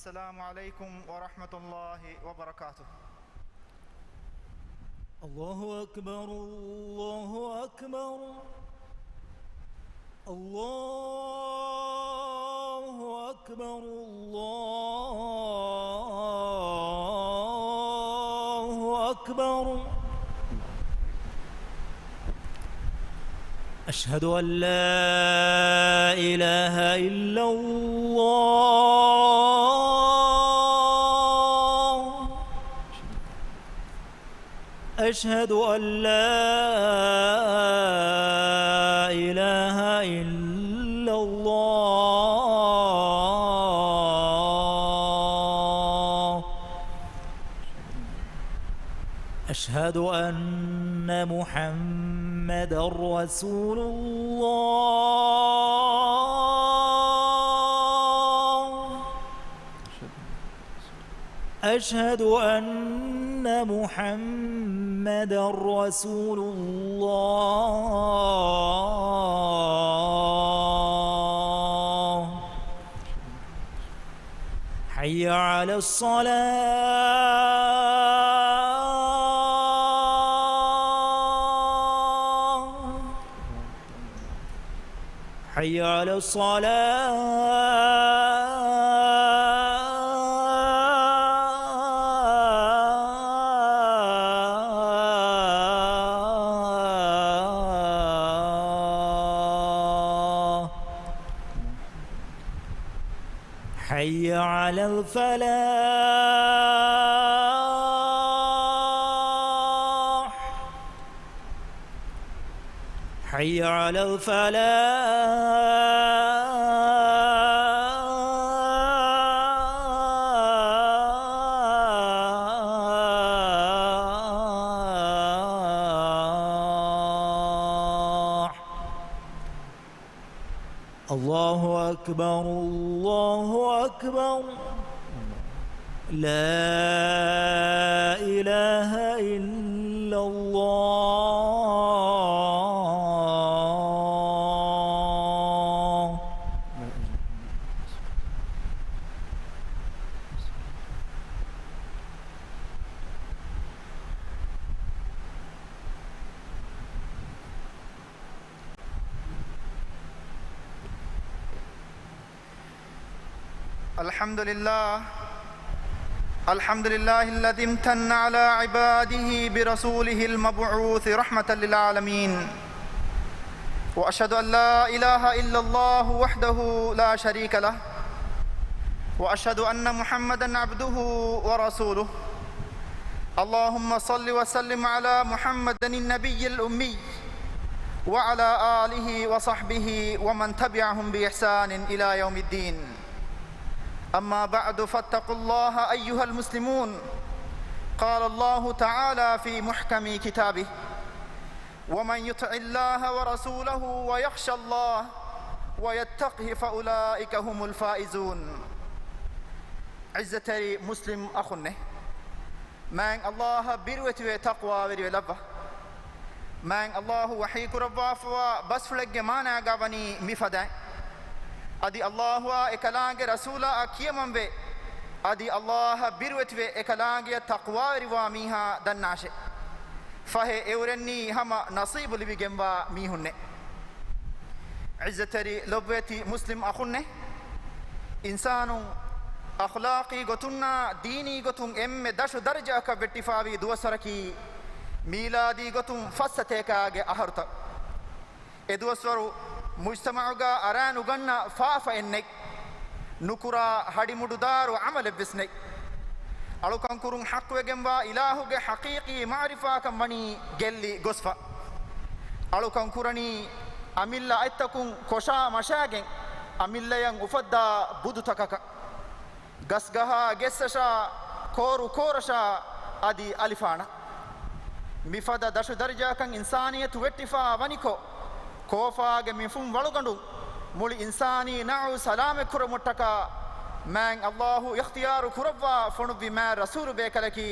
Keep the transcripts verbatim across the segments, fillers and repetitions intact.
السلام عليكم ورحمة الله وبركاته. الله أكبر، الله أكبر، الله أكبر، الله أكبر. أشهد أن لا إله إلا الله. أشهد أن لا إله إلا الله. أشهد أن محمدا رسول الله. أشهد أن محمدا رسول الله. حي على الصلاة. حي على الصلاة. حي على الفلاح. حي على الفلاح. الله أكبر، الله أكبر. لا إله إلا الله. الحمد لله. الحمد لله الذي امتن على عباده برسوله المبعوث رحمة للعالمين. وأشهد أن لا إله إلا الله وحده لا شريك له. وأشهد أن محمدا عبده ورسوله. اللهم صل وسلم على محمد النبي الأمي وعلى آله وصحبه ومن تبعهم بإحسان إلى يوم الدين. أما بعد، فاتقوا الله أيها المسلمون. قال الله تعالى في محكم كتابه: ومن يطع الله ورسوله ويخش الله ويتقه فأولئك هم الفائزون. ޢިއްޒަތްތެރި މުސްލިމް އަޚުންނޭ! މާތް ﷲ އަށް ބިރުވެތިވެ ތަޤްވާވެރިވެ ލައްވާ. މާތް ﷲ ވަޙީ ކުރައްވާފަވާ ބަސްފުޅެއްގެ މާނާގަ ވަނީ މިފަދައިން. އަދި ﷲ އާ އެކަލާނގެ ރަސޫލާ އަށް ކިޔަމަންވެ، އަދި ﷲ އަށް ބިރުވެތިވެ އެކަލާނގެއަށް ތަޤްވާވެރިވާ މީހާ ދަންނާށޭ. ފަހެ އެއުރެންނީ ހަމަ ނަޞީބު ލިބިގެންވާ މީހުންނޭ. ޢިއްޒަތްތެރި ލޮބުވެތި މުސްލިމް އަޚުންނޭ! އިންސާނުން އަޚްލާޤީ ގޮތުންނާ ދީނީ ގޮތުން އެންމެ ދަށު ދަރަޖައަކަށް ވެއްޓިފާވީ ދުވަސްވަރަކީ މީލާދީ ގޮތުން ފައްސަތޭކާގެ އަހަރުތައް. އެ ދުވަސްވަރު މުޖްތަމަޢުގަ އަރާނުގަންނަ ފާފައެއް ނެތް. ނުކުރާ ހަޑިމުޑުދާރު ޢަމަލެއްވެސް ނެތް. އަޅުކަންކުރުން ޙައްޤުވެގެންވާ އިލާހުގެ ޙަޤީޤީ މަޢުރިފާކަން ވަނީ ގެއްލި ގޮސްފަ. އަޅުކަން ކުރަނީ އަމިއްލަ އަތްތަކުން ކޮށާ މަށާގެން، އަމިއްލަޔަށް އުފައްދާ ބުދުތަކަކަށް. ގަސްގަހާ ގެއްސަށާ، ކޯރު ކޯރަށާ، އަދި އަލިފާނަށް. މިފަދަ ދަށު ދަރަޖައަކަށް އިންސާނިއްޔަތު ވެއްޓިފާ ވަނިކޮށް، ކޯފާގެ މި ފުން ވަޅުގަނޑު މުޅި އިންސާނީ ނައު ސަލާމަތް ކުރުމަށްޓަކާ، މާތް ﷲ އިޚްތިޔާރު ކުރައްވާ ފޮނުއްވި މާތް ރަސޫލު ބޭކަލަކީ،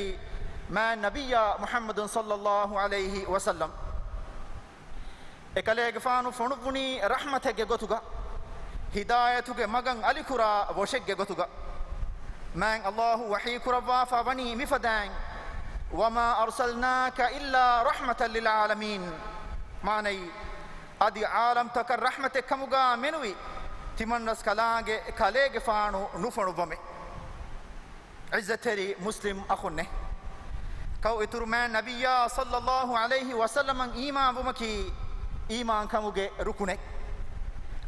މާތް ނަބިއްޔާ މުޙައްމަދު ޞައްލައްލާހު ޢަލައިހި ވަސައްލަމް. އެކަލޭގެފާނު ފޮނުއްވުނީ ރަޙްމަތެއްގެ ގޮތުގަ، ހިދާޔަތުގެ މަގަށް އަލިކުރާ ވޮށެއްގެ ގޮތުގަ. މާތް ﷲ ވަޙީ ކުރައްވާފަ ވަނީ މިފަދައިން، وما أرسلناك إلا رحمة للعالمين. މާނައީ، އަދި ޢާލަމްތަކަށް ރަޙްމަތެއް ކަމުގާ މެނުވީ، ތިމަންރަސްކަލާނގެ ކަލޭގެފާނު ނުފޮނުއްވަމޭ. ޢިއްޒަތްތެރި މުސްލިމް އަޚުންނޭ. ކައު އިތުރު މާތް ނަބިއްޔާ ޞައްލައްލާހު ޢަލައިހި ވަސައްލަމަށް އީމާންވުމަކީ އީމާންކަމުގެ ރުކުނެއް.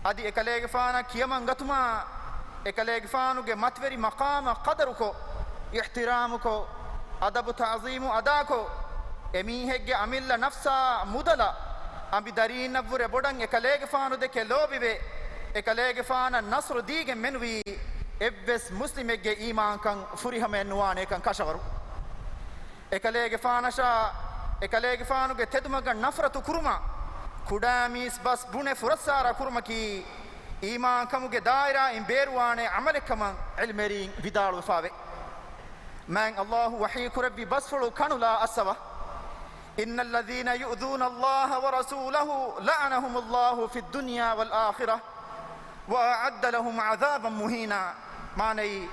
އަދި އެކަލޭގެފާނަށް ކިޔަމަން ގަތުމާ، އެކަލޭގެފާނުގެ މަތިވެރި މަޤާމަށް ޤަދަރުކޮށް، އިޙްތިރާމުކޮށް، އަދަބު ތަޢުޒީމު އަދާކޮށް، އެމީހެއްގެ އަމިއްލަ ނަފްސާ މުދަލަށް އަނބިދަރީންނަށްވުރެ ބޮޑަށް އެކަލޭގެފާނު ދެކެ ލޯބިވެ، އެކަލޭގެފާނަށް ނަޞްރު ދީގެން މެނުވީ، އެއްވެސް މުސްލިމެއްގެ އީމާންކަން ފުރިހަމައެއް ނުވާނޭކަން ކަށަވަރު. އެކަލޭގެފާނަށާ، އެކަލޭގެފާނުގެ ތެދުމަގަށް ނަފްރަތު ކުރުމާ، ކުޑަމީސް ބަސް ބުނެ ފުރައްސާރަ ކުރުމަކީ، އީމާންކަމުގެ ދާއިރާއިން ބޭރުވާނެ ޢަމަލެއްކަމަށް ޢިލްމުވެރީން ވިދާޅުވެފާވޭ. މާތް ﷲ ވަޙީ ކުރެއްވި ބަސްފުޅު ކަނުލާ އައްސަވާ. إن الذين يؤذون الله ورسوله لعنهم الله في الدنيا والآخرة وأعد لهم عذابا مهينا. މާނައީ،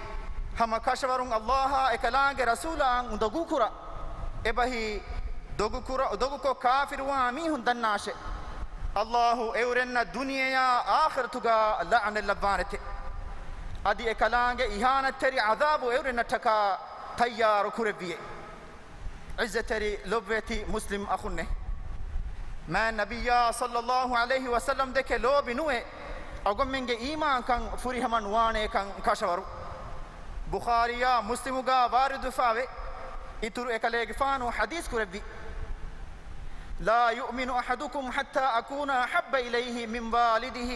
ހަމަ ކަށަވަރުން ﷲއާ އެކަލާނގެ ރަސޫލާއަށް އުނދަގޫކުރާ، އެބަހީ ދޮގުކުރ-، ދޮގުކޮށް ކާފިރުވާ މީހުން ދަންނާށޭ، ﷲ އެއުރެންނަށް ދުނިޔެޔާ އާޚިރަތުގާ ލަޢުނަތް ލައްވާނެތެ. އަދި އެކަލާނގެ އިހާނަތްތެރި ޢަޛާބު އެއުރެންނަށްޓަކާ ތައްޔާރު ކުރެއްވިއޭ. ޢިއްޒަތްތެރި ލޮބުވެތި މުސްލިމް އަޚުންނޭ. މާތް ނަބިއްޔާ ޞައްލައްލާހު ޢަލައިހި ވަސައްލަމް ދެކެ ލޯބި ނުވެ، އަޅުގަނޑުމެންގެ އީމާންކަން ފުރިހަމަ ނުވާނޭކަން ކަށަވަރު. ބުޚާރީއާ މުސްލިމުގާ ވާރިދުވެފާވޭ، އިތުރު އެކަލޭގެފާނު ޙަދީޘް ކުރެއްވި. لا يؤمن أحدكم حتى أكون أحب إليه من والده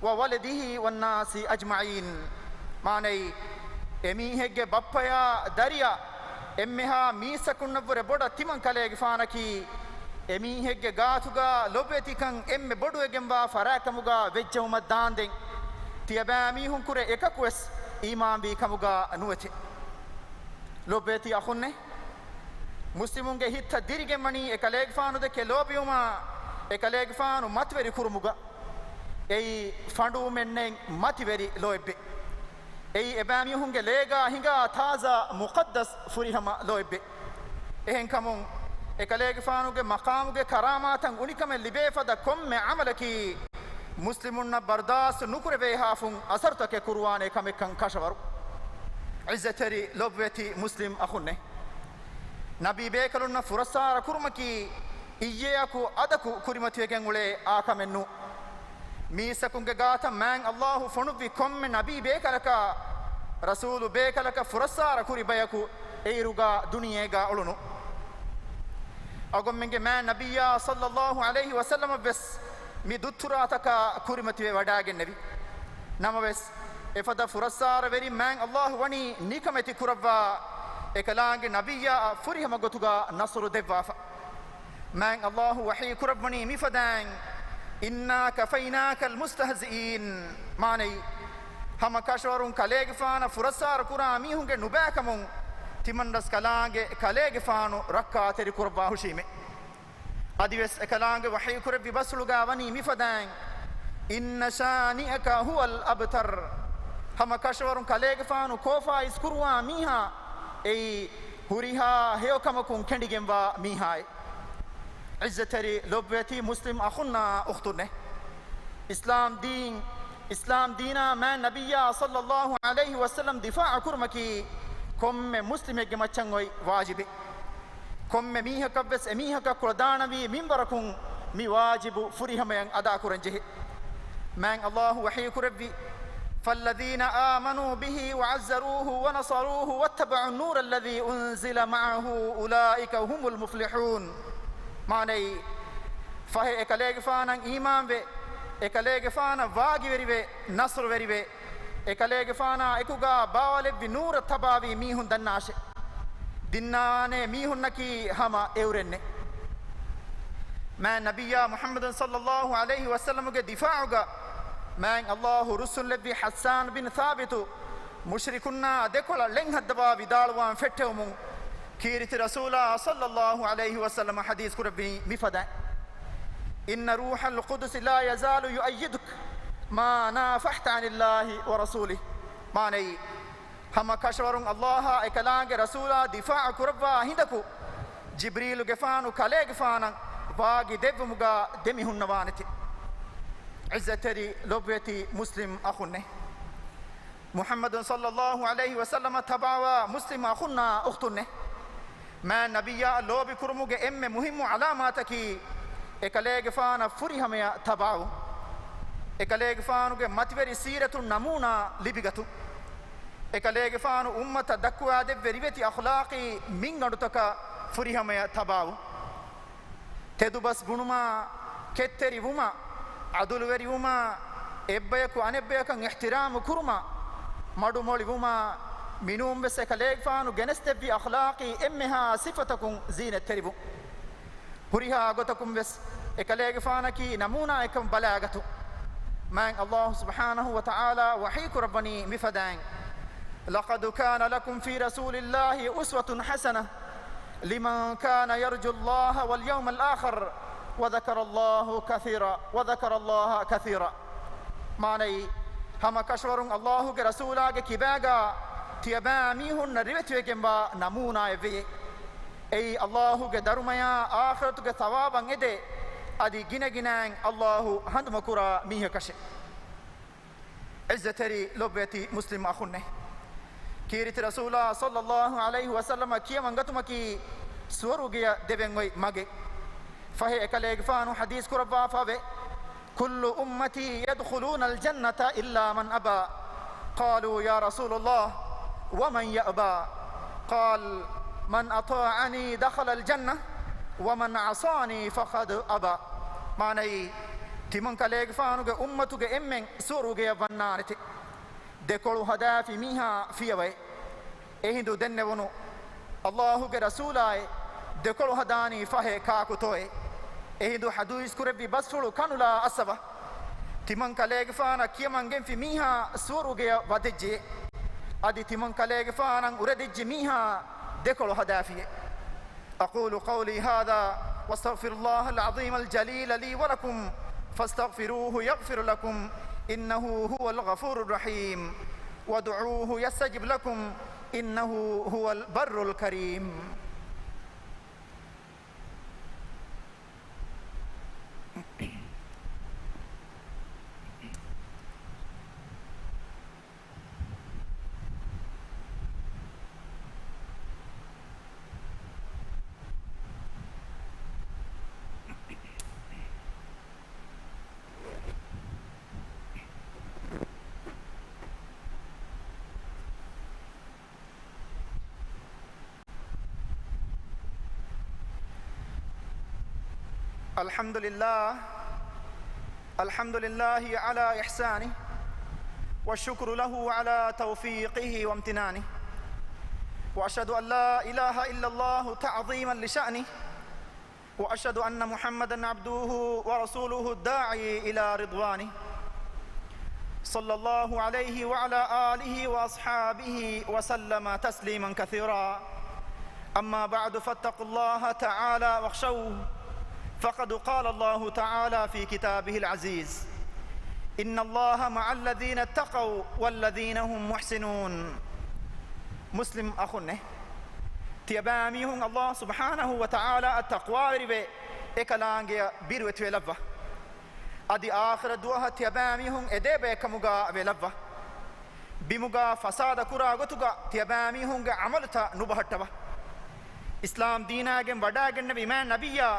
وولده والناس أجمعين. މާނައީ، އެމީހެއްގެ ބައްޕަޔާ ދަރިޔާ އެންމެހާ މީސްތަކުންނަށްވުރެ ބޮޑަށް ތިމަން ކަލޭގެފާނަކީ، އެމީހެއްގެ ގާތުގާ ލޮބުވެތިކަން އެންމެ ބޮޑުވެގެންވާ ފަރާތްކަމުގާ ވެއްޖެއުމަށް ދާންދެން، ތިޔަބައިމީހުންކުރެ އެކަކުވެސް އީމާންވީ ކަމުގާ ނުވެތެ. ލޮބުވެތި އަޚުންނޭ، މުސްލިމުންގެ ހިތްތައް ދިރިގެންވަނީ އެކަލޭގެފާނު ދެކެ ލޯބިވުމާ، އެކަލޭގެފާނު މަތިވެރި ކުރުމުގަ. އެއީ ފަނޑުވުމެއްނެތް މަތިވެރި ލޯތްބެއް. އެއީ އެބައިމީހުންގެ ލޭގާ ހިނގާ ތާޒާ މުޤައްދަސް ފުރިހަމަ ލޯތްބެއް. އެހެންކަމުން، އެކަލޭގެފާނުގެ މަޤާމުގެ ކަރާމާތަށް އުނިކަމެއް ލިބޭ ފަދަ ކޮންމެ ޢަމަލަކީ، މުސްލިމުންނަށް ބަރުދާސްތު ނުކުރެވޭހާފުން އަސަރުތަކެއް ކުރުވާނޭ ކަމެއްކަން ކަށަވަރު. ޢިއްޒަތްތެރި ލޮބުވެތި މުސްލިމް އަޚުންނޭ. ނަބީ ބޭކަލުންނަށް ފުރައްސާރަ ކުރުމަކީ އިއްޔެއަކު އަދަކު ކުރިމަތިވެގެން އުޅޭ އާކަމެއް ނޫން. މީސްތަކުންގެ ގާތަށް މާތް ﷲ ފޮނުއްވި ކޮންމެ ނަބީ ބޭކަލަކާ، ރަސޫލު ބޭކަލަކަށް ފުރައްސާރަ ކުރި ބަޔަކު އެއިރުގާ ދުނިޔޭގާ އުޅުނު. އަޅުގަނޑުމެންގެ މާތް ނަބިއްޔާ ޞައްލައްލާހު ޢަލައިހި ވަސައްލަމަށްވެސް މި ދުއްތުރާތަކާ ކުރިމަތިވެ ވަޑައިގެންނެވި. ނަމަވެސް، އެފަދަ ފުރައްސާރަވެރިން މާތް ﷲ ވަނީ ނިކަމެތި ކުރައްވާ، އެކަލާނގެ ނަބިއްޔާއަށް ފުރިހަމަ ގޮތުގާ ނަޞްރު ދެއްވާފަ. މާތް ﷲ ވަޙީ ކުރައްވަނީ މިފަދައިން، إنا كفيناك المستهزئين. މާނައީ، ހަމަ ކަށަވަރުން ކަލޭގެފާނަށް ފުރައްސާރަ ކުރާ މީހުންގެ ނުބައިކަމުން ތިމަންރަސްކަލާނގެ ކަލޭގެފާނު ރައްކާތެރި ކުރައްވާ ހުށީމޭ. އަދިވެސް އެކަލާނގެ ވަޙީ ކުރެއްވި ބަސްފުޅުގާ ވަނީ މިފަދައިން، إن شانئك هو الأبتر. ހަމަ ކަށަވަރުން ކަލޭގެފާނު ކޯފާއިސް ކުރުވާ މީހާ، އެއީ ހުރިހާ ހެޔޮކަމަކުން ކެނޑިގެންވާ މީހާއެއް. ޢިއްޒަތްތެރި ލޮބުވެތި މުސްލިމް އަޚުންނާ އުޚްތުންނޭ. އިސްލާމް ދީން، އިސްލާމް ދީނާ މާތް ނަބިއްޔާ ޞައްލައްލާހު ޢަލައިހި ވަސައްލަމް ދިފާޢު ކުރުމަކީ ކޮންމެ މުސްލިމެއްގެ މައްޗަށް އޮތް ވާޖިބެއް. ކޮންމެ މީހަކަށްވެސް އެމީހަކަށް ކުޅަދާނަވީ މިންވަރަކުން މި ވާޖިބު ފުރިހަމަޔަށް އަދާކުރަންޖެހޭ. މާތް ﷲ ވަޙީ ކުރެއްވި، فالذين آمنوا به وعزروه ونصروه واتبعوا النور الذي أنزل معه أولئك هم المفلحون. މާނައީ، ފަހެ އެކަލޭގެފާނަށް އީމާންވެ، އެކަލޭގެފާނަށް ވާގިވެރިވެ، ނަޞްރުވެރިވެ، އެކަލޭގެފާނާ އެކުގާ ބާވަލެއްވި ނޫރަށް ތަބާވީ މީހުން ދަންނާށެ. ދިންނާނޭ މީހުންނަކީ ހަމަ އެއުރެންނެ. މާތް ނަބިއްޔާ މުޙައްމަދު ޞައްލައްލާހު ޢަލައިހި ވަސައްލަމުގެ ދިފާޢުގަ މާތް ﷲ ރުއްސުންލެއްވި ޙައްސާން ބިން ޘާބިތު މުޝްރިކުންނާ ދެކޮޅަށް ޅެން ހައްދަވާ ވިދާޅުވާން ފެއްޓެވުމުން ކީރިތި ރަސޫލާ ޞައްލައްލާހު ޢަލައިހި ވަސައްލަމަ ޙަދީޘް ކުރެއްވިނީ މިފަދައިން، إن روح القدس لا يزال يؤيدك ما نافحت عن الله ورسوله. މާނައީ، ހަމަ ކަށަވަރުން އައްލާހާ އެކަލާނގެ ރަސޫލާ ދިފާޢު ކުރައްވާ ހިނދަކު، ޖިބްރީލުގެފާނު ކަލޭގެފާނަށް ވާގި ދެއްވުމުގަ ދެމިހުންނަވާނެތެ. ޢިއްޒަތްތެރި ލޮބުވެތި މުސްލިމް އަޚުންނޭ! މުޙައްމަދު ޞައްލައްލާހު ޢަލައިހި ވަސައްލަމަށް ތަބަޢަވާ މުސްލިމް އަޚުންނާ އުޚްތުންނޭ! މާތް ނަބިއްޔާއަށް ލޯބިކުރުމުގެ އެންމެ މުހިއްމު ޢަލާމާތަކީ، އެކަލޭގެފާނަށް ފުރިހަމަޔަށް ތަބަޢަވުން. އެކަލޭގެފާނުގެ މަތިވެރި ސީރަތުން ނަމޫނާ ލިބިގަތުން. އެކަލޭގެފާނު އުއްމަތަށް ދައްކުވާދެއްވެ ރިވެތި އަޚްލާޤީ މިންގަނޑުތަކަށް ފުރިހަމަޔަށް ތަބަޢަވުން. ތެދުބަސް ބުނުމާ، ކެތްތެރިވުމާ، ޢަދުލުވެރިވުމާ، އެއްބަޔަކު އަނެއްބަޔަކަށް އިޙްތިރާމު ކުރުމާ، މަޑުމޮޅިވުމާ، މިނޫންވެސް އެކަލޭގެފާނު ގެނެސްދެއްވި އަޚްލާޤީ އެންމެހާ ސިފަތަކުން ޒީނަތްތެރިވުން. ހުރިހާ ގޮތަކުންވެސް އެކަލޭގެފާނަކީ ނަމޫނާއެއްކަން ބަލާގަތުން. މާތް އައްލާހު ސުބްޙާނަހު ވަތަޢާލާ ވަޙީކުރައްވަނީ މިފަދައިން، لقد كان لكم في رسول الله أسوة حسنة لمن كان يرجو الله واليوم الآخر وذكر الله كثيرا، وذكر الله كثيرا. މާނައީ، ހަމަ ކަށަވަރުން އައްލާހުގެ ރަސޫލާގެ ކިބާގާ ތިޔަބައިމީހުންނަށް ރިވެތިވެގެންވާ ނަމޫނާއެއްވެޔޭ. އެއީ އައްލާހުގެ ދަރުމަޔާ އާޚިރަތުގެ ޘަވާބަށް އެދޭ، އަދި ގިނަގިނައިން އައްލާހު ހަނދުމަކުރާ މީހަކަށޭ. ޢިއްޒަތްތެރި ލޮބުވެތި މުސްލިމް އަޚުންނޭ! ކީރިތި ރަސޫލާ ޞައްލައްލާހު ޢަލައިހި ވަސައްލަމަށް ކިޔަމަންގަތުމަކީ ސުވަރުގެޔަށް ދެވެން އޮތް މަގެއް. ފަހެ އެކަލޭގެފާނު ޙަދީޘް ކުރައްވާފަވޭ، كل أمتي يدخلون الجنة إلا من أبى. قالوا يا رسول الله ومن يأبى؟ قال من أطاعني دخل الجنة ومن عصاني فقد أبى. މާނައީ، ތިމަން ކަލޭގެފާނުގެ އުއްމަތުގެ އެންމެން ސުވަރުގެޔަށް ވަންނާނެތެ. ދެކޮޅު ހަދާފި މީހާ ފިޔަވައޭ. އެހިނދު ދެންނެވުނު، އައްލާހުގެ ރަސޫލާއޭ، ދެކޮޅު ހަދާނީ ފަހެ ކާކުތޯއޭ؟ އެހިނދު ޙަދީޘް ކުރެއްވި ބަސްފުޅު ކަނުލާ އައްސަވާ. ތިމަން ކަލޭގެފާނަށް ކިޔަމަން ގެންފި މީހާ ސުވަރުގެޔަށް ވަދެއްޖެ. އަދި ތިމަން ކަލޭގެފާނަށް އުރެދިއްޖި މީހާ ދެކޮޅު ހަދާފިޔޭ. أقول قولي هذا وأستغفر الله العظيم الجليل لي ولكم فاستغفروه يغفر لكم إنه هو الغفور الرحيم وادعوه يستجب لكم إنه هو البر الكريم. الحمد لله، الحمد لله على إحسانه، والشكر له على توفيقه وامتنانه، وأشهد أن لا إله إلا الله تعظيما لشأنه، وأشهد أن محمدا عبده ورسوله الداعي إلى رضوانه، صلى الله عليه وعلى آله وأصحابه وسلم تسليما كثيرا. أما بعد، فاتقوا الله تعالى واخشوه، فقد قال الله تعالى في كتابه العزيز: إن الله مع الذين اتقوا والذين هم محسنون. މުސްލިމް އަޚުންނޭ! ތިޔަބައިމީހުން އައްލާހު ސުބްޙާނަހު ވަތަޢާލާއަށް ތަޤްވާވެރިވެ، އެކަލާނގެއަށް ބިރުވެތިވެލައްވާ. އަދި އާޚިރަތް ދުވަހަށް ތިޔަބައިމީހުން އެދޭބަޔެއްކަމުގަ ވެލައްވާ. ބިމުގަ ފަސާދަ ކުރާ ގޮތުގަ ތިޔަބައިމީހުންގެ ޢަމަލުތައް ނުބަހައްޓަވާ. އިސްލާމް ދީނާގެން ވަޑައިގެންނެވި މާތް ނަބިއްޔާ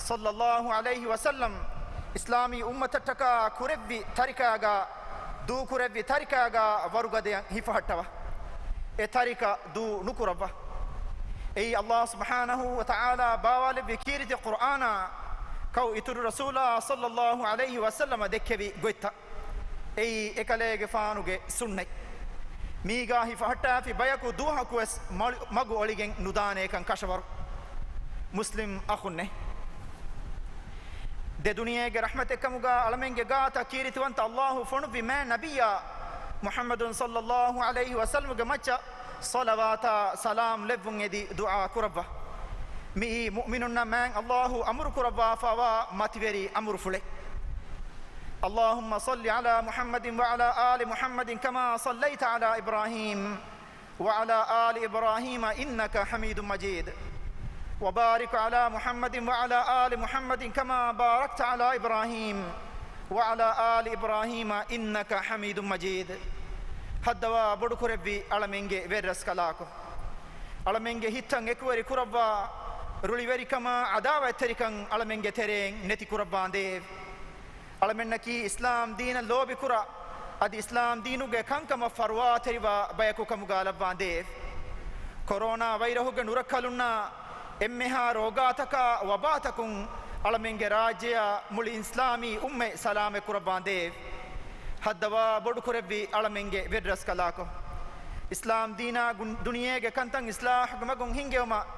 ޞައްލައްލާހު ޢަލައިހި ވަސައްލަމް، އިސްލާމީ އުއްމަތަށްޓަކާ ކުރެއްވި ތަރިކާގަ، ދޫކުރެއްވި ތަރިކާގަ ވަރުގަދަޔަށް ހިފަހައްޓަވާ. އެ ތަރިކަ ދޫ ނުކުރައްވާ. އެއީ އައްލާހު ސުބްޙާނަހު ވަތަޢާލާ ބާވާލެއްވި ކީރިތި ޤުރްއާނާ، ކައު އިތުރު ރަސޫލާ ޞައްލައްލާހު ޢަލައިހި ވަސައްލަމަ ދެއްކެވި ގޮތްތައް. އެއީ އެކަލޭގެފާނުގެ ސުންނަތް. މީގާ ހިފަހައްޓާފި ބަޔަކު ދުވަހަކުވެސް މަ-، މަގު އޮޅިގެން ނުދާނޭކަން ކަށަވަރު. މުސްލިމް އަޚުންނޭ! ދެ ދުނިޔޭގެ ރަޙްމަތެއްކަމުގާ އަޅަމެންގެ ގާތަށް ކީރިތިވަންތަ އައްލާހު ފޮނުއްވި މާތް ނަބިއްޔާ މުޙައްމަދު ޞައްލައްލާހު ޢަލައިހި ވަސައްލަމްގެ މައްޗަށް ޞަލަވާތާ ސަލާމް ލެއްވުން އެދި ދުޢާ ކުރައްވާ. މިއީ މުއުމިނުންނަށް މާތް އައްލާހު އަމުރު ކުރައްވާފައިވާ މަތިވެރި އަމުރުފުޅެއް. اللهم صل على محمد وعلى آل محمد كما صليت على إبراهيم وعلى آل إبراهيم إنك حميد مجيد. وبارك على محمد وعلى آل محمد كما باركت على إبراهيم وعلى آل إبراهيم إنك حميد مجيد. ހައްދަވާ ބޮޑުކުރެއްވި އަޅަމެންގެ ވެރިރަސްކަލާކޮ، އަޅަމެންގެ ހިތްތައް އެކުވެރި ކުރައްވާ، ރުޅިވެރިކަމާ އަދާވަތްތެރިކަން އަޅަމެންގެ ތެރެއިން ނެތި ކުރައްވާނދޭވެ. އަޅަމެންނަކީ އިސްލާމް ދީނަށް ލޯބިކުރާ، އަދި އިސްލާމް ދީނުގެ ކަންކަމަށް ފަރުވާތެރިވާ ބަޔަކު ކަމުގަ ލައްވާނދޭވެ. ކޮރޯނާ ވައިރަހުގެ ނުރައްކަލުންނާ އެންމެހާ ރޯގާތަކާ ވަބާތަކުން އަޅަމެންގެ ރާއްޖެއާ މުޅި އިސްލާމީ އުއްމަތް ސަލާމަތްކުރައްވާނދޭވެ. ހައްދަވާ ބޮޑުކުރެއްވި އަޅަމެންގެ ވެރިރަސްކަލާކޮ، އިސްލާމް ދީނާ ގުން-، ދުނިޔޭގެ ކަންތައް އިސްލާހުގެ މަގުން ހިންގެވުމަށް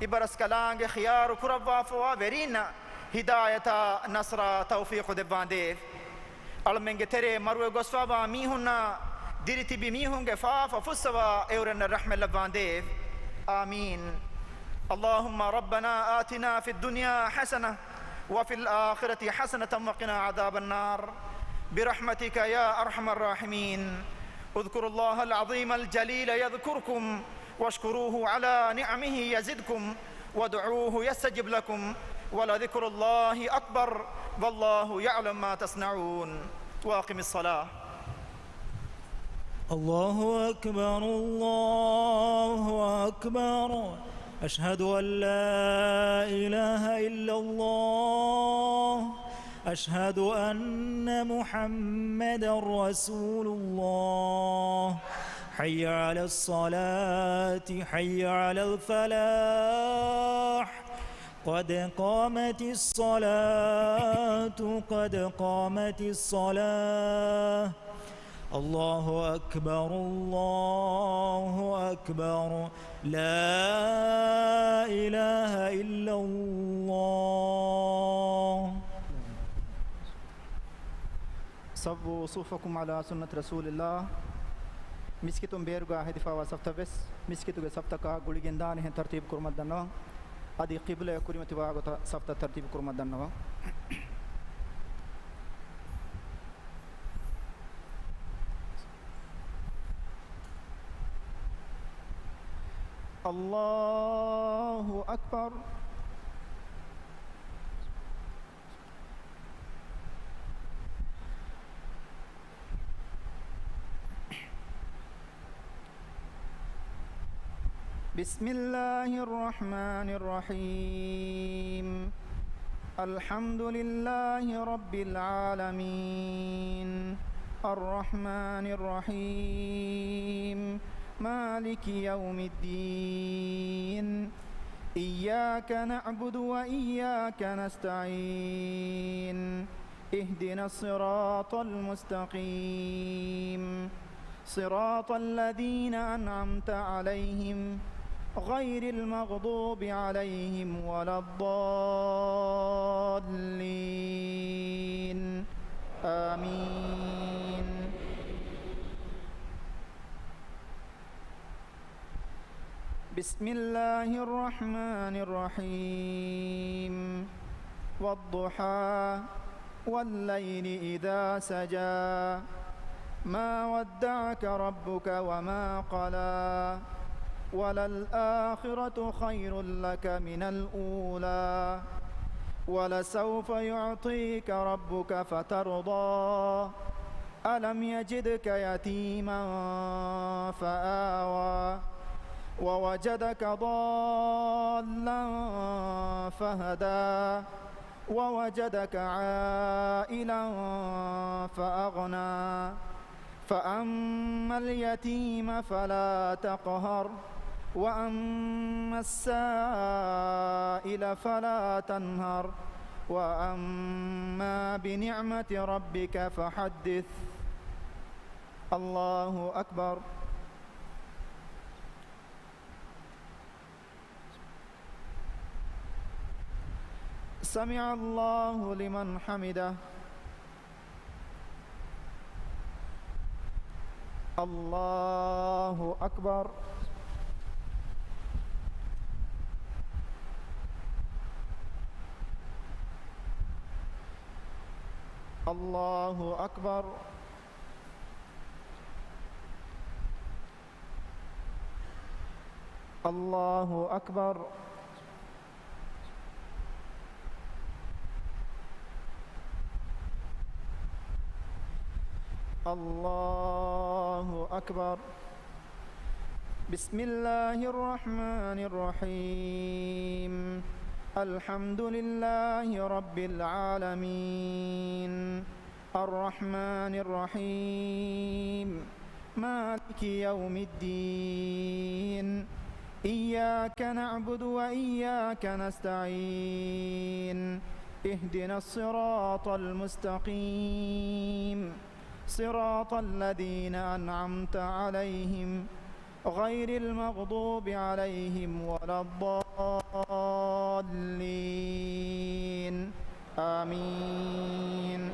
އިބަރަސްކަލާނގެ ޚިޔާރު ކުރައްވާފަވާ ވެރީންނަށް ހިދާޔަތާ ނަޞްރާ ތައުފީޤު ދެއްވާނދޭވެ. އަޅަމެންގެ ތެރޭ މަރުވެ ގޮސްފަވާ މީހުންނާ ދިރިތިބި މީހުންގެ ފާފަ ފުއްސަވާ އެއުރެންނަށް ރަޙްމަތް ލައްވާނދޭވެ. آمين. اللهم ربنا آتنا في الدنيا حسنة وفي الآخرة حسنة وقنا عذاب النار برحمتك يا أرحم الراحمين. اذكروا الله العظيم الجليل يذكركم واشكروه على نعمه يزدكم وادعوه يستجب لكم ولذكر الله أكبر والله يعلم ما تصنعون. وأقم الصلاة. الله أكبر، الله أكبر. أشهد أن لا إله إلا الله. أشهد أن محمدا رسول الله. حي على الصلاة، حي على الفلاح. قد قامت الصلاة، قد قامت الصلاة. الله أكبر، الله أكبر. لا إله إلا الله. سووا صفوفكم على سنة رسول الله. މިސްކިތުން ބޭރުގަ ހެދިފަވާ ސަފްތައް ވެސް މިސްކިތުގެ ސަފްތަކާ ގުޅިގެންދާނެހެން ތަރުތީބު كُރުމަށް ދަންނަވަން. އަދި ޤިބްލަޔަށް ކުރިމަތިވާ ގޮތަށް ސަފްތައް ތަރުތީބު ކުރުމަށް ދަންނަވަން. الله أكبر. بسم الله الرحمن الرحيم. الحمد لله رب العالمين. الرحمن الرحيم. مالك يوم الدين. إياك نعبد وإياك نستعين. اهدنا الصراط المستقيم. صراط الذين أنعمت عليهم غير المغضوب عليهم ولا الضالين. آمين. بسم الله الرحمن الرحيم. والضحى. والليل إذا سجى. ما ودعك ربك وما قلى. وللآخرة خير لك من الأولى. ولسوف يعطيك ربك فترضى. ألم يجدك يتيما فآوى. ووجدك ضالا فهدى. ووجدك عائلا فأغنى. فأما اليتيم فلا تقهر. وأما السائل فلا تنهر. وأما بنعمة ربك فحدث. الله أكبر. سمع الله لمن حمده. الله أكبر. الله أكبر. الله أكبر. الله أكبر. بسم الله الرحمن الرحيم. الحمد لله رب العالمين. الرحمن الرحيم. مالك يوم الدين. إياك نعبد وإياك نستعين. اهدنا الصراط المستقيم. صراط الذين أنعمت عليهم غير المغضوب عليهم ولا الضالين. آمين.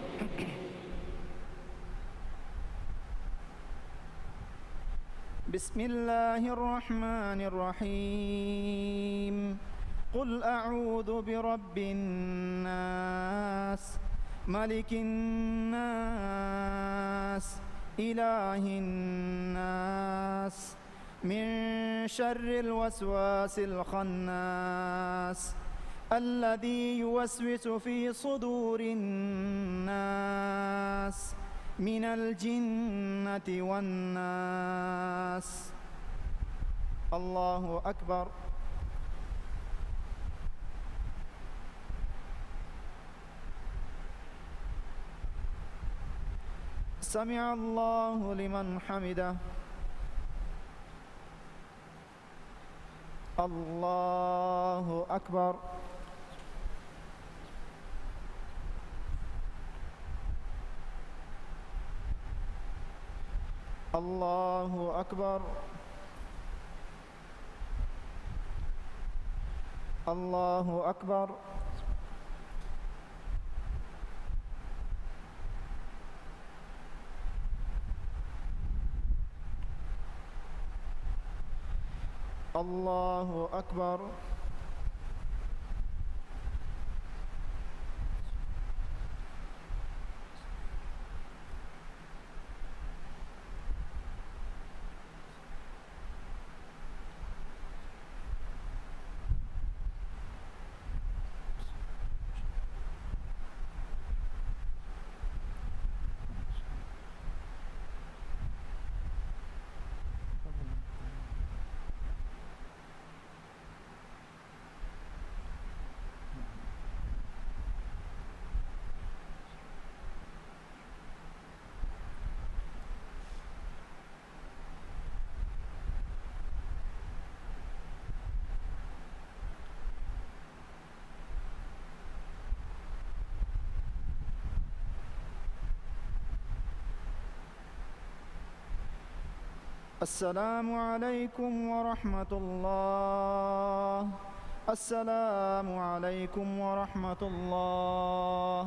بسم الله الرحمن الرحيم. قل أعوذ برب الناس، ملك الناس، إله الناس، من شر الوسواس الخناس، الذي يوسوس في صدور الناس، من الجنة والناس. الله أكبر. سمع الله لمن حمده. الله أكبر. الله أكبر. الله أكبر. الله أكبر. السلام عليكم ورحمة الله. السلام عليكم ورحمة الله.